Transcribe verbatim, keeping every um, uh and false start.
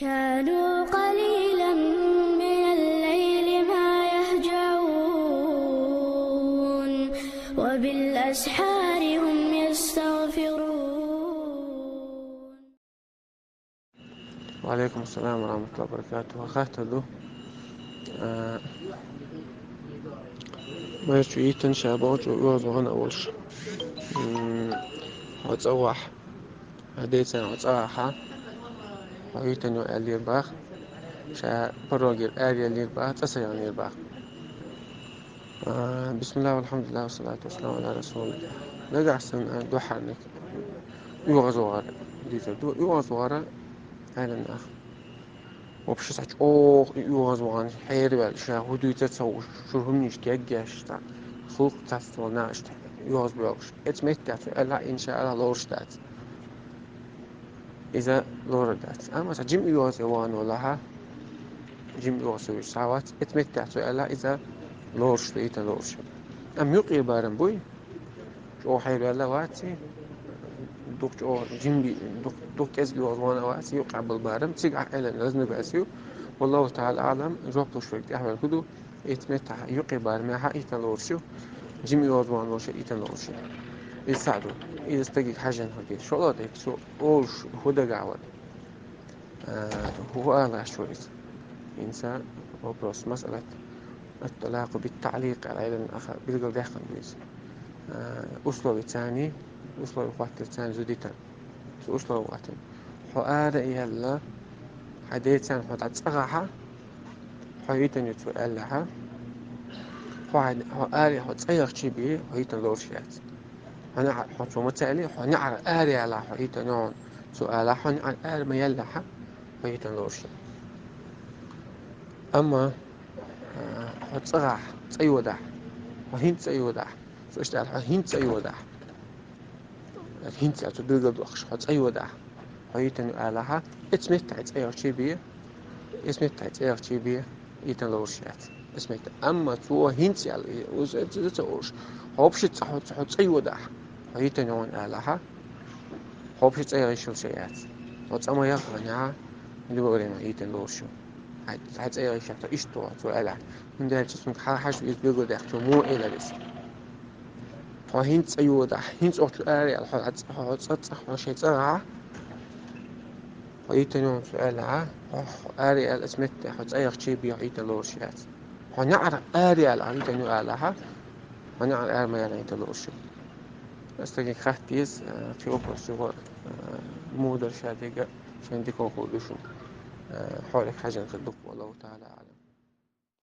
كانوا قليلا من الليل ما يهجعون، وبالأسحار هم يستغفرون. وعليكم السلام ورحمة الله وبركاته. Хаттар ду. А, маьрша йитина ша боху чӀогӀа йоазуш вахана а волуш. М, хьо цӀа вахь. Хьо дийцина хьо цӀа вахь. Хьо йитина ю аьллера бах. Ша порогера араеллера бах, цӀа ца яхнера бах. А, бисмиллахӀ, валхьамдулиллахӀ, вассалату вассаламу Ӏала расулиллахӀ. Нагахь санна духьарниг оьгӀазвахар дийцар ду. ОьгӀазвахар, хьайна нах. Вообще, сан чӀогӀа и оьгӀазвахана хьераваьлла, ша хӀун дуьйцу ца хууш, шура хӀуманаш кегъеш, цхьа халкъ цхьацца волу нах иштта оьгӀазбоьлхуш. Эцу меттехь цо аьлла, иншааллахӀ, лоруш дац. Иза лорур дац. Амма сан жима оьгӀазе вахана валахьа, жима оьгӀазвеш схьавац, эцу меттехь цо аьлла, иза лоруш ду, йитина лоруш ю. Амма юкъера барам буй, чӀогӀа хьераваьлла вац и, дукха чӀогӀа жима би-, дукха, дукха кӀезиг оьгӀазвахана вац и, юкъахь болу барам, цигахь Ӏелам разнобесие ю. ВаллахӀу таӀала аӀлам, жоп луш верг тӀаьхьаваьлла хӀун ду, эцу меттехь юкъе барамехьа йитина лоруш ю, жима оьгӀазвахана волуш йитина лоруш ю. Иза цхьаъ ду. Иза стаге хьажжина хила деза. ШолгӀа дерг цо олуш хӀун дагахь вара. А, хӀун алаш вара иза? ХӀинца вопрос, масъалат. Ат-талакъу бит-таӀликъ аьлла, Ӏелам наха билгалдаьккхина ду иза. А, условий царний, условий хӀоттар царний зуда йитар. Цу условий хӀоттар. Хьо ара а яьлла, хьан дийцина хьо дӀа цӀа гӀахьа, хьо йитина ю цо аьллехьа, хьо хьан, хьо ара, хьо цӀа яхчий бен, хьо йитина лоруш яц. Хьо неӀар, хьо цо ма ца аьллий, хьо неӀар ара яьлла, хьо йитина ю хьуна цо аьлла, хьо неӀар ара ма яьллехьа, хьо йитина лоруш ю. Амма, а, хьо цӀа гӀахь, цӀа йодахь, хьо хӀинца цӀа йодахь, цо иштта аьлла, хьо хӀинца цӀа йодахь. ХӀинца цо билгалдоккхуш, хьо цӀа йодахь, хьо йитина ю алахьа, эцу меттехь цӀа яхчий бен, эцу меттехь цӀа яхчий бен, йитина лоруш яц. Эцу меттехь. Амма цо хӀинца аьлла, и, уз-, уз-, уз-, ца олуш, хьо вообще цӀа, хьо, хьо цӀа йодахь, хьо йитина ю хьуна алахьа, хьо вообще цӀа яха йиш йолуш яц. Хьо цӀа ма яхханехьа, любое время йитина лоруш ю. Хьайн, хьайн цӀа яха йиш яц, хьо иштта ваха, цо аьллехь. ХӀунда аьлча цунга хьан хьажа иза билгалдаьккхича, муха элира иза. Хьо хӀинца цӀа йодахь, хӀинца оцу ара яьлла, хьо, хьо цӀа, цӀа, хьо шайн цӀа гӀахь, хьо йитина ю хьуна цо аьллехьа, хьо, хьо ара яьлла эцу меттехь, хьо цӀа яхчий бен, хьо йитина лоруш яц. Хьо неӀар ара яьлла, хьо йитина ю алахьа, хьо неӀар ара ма яьлла, йитина лоруш ю. Ас стаге хатта деза, а, кхин вопрос ю, а, муха дара ша дерг, шайна дика хуьлуш ду шуна. А, хьолехь хьажжина хир ду, валлахӀу таӀала аӀлам.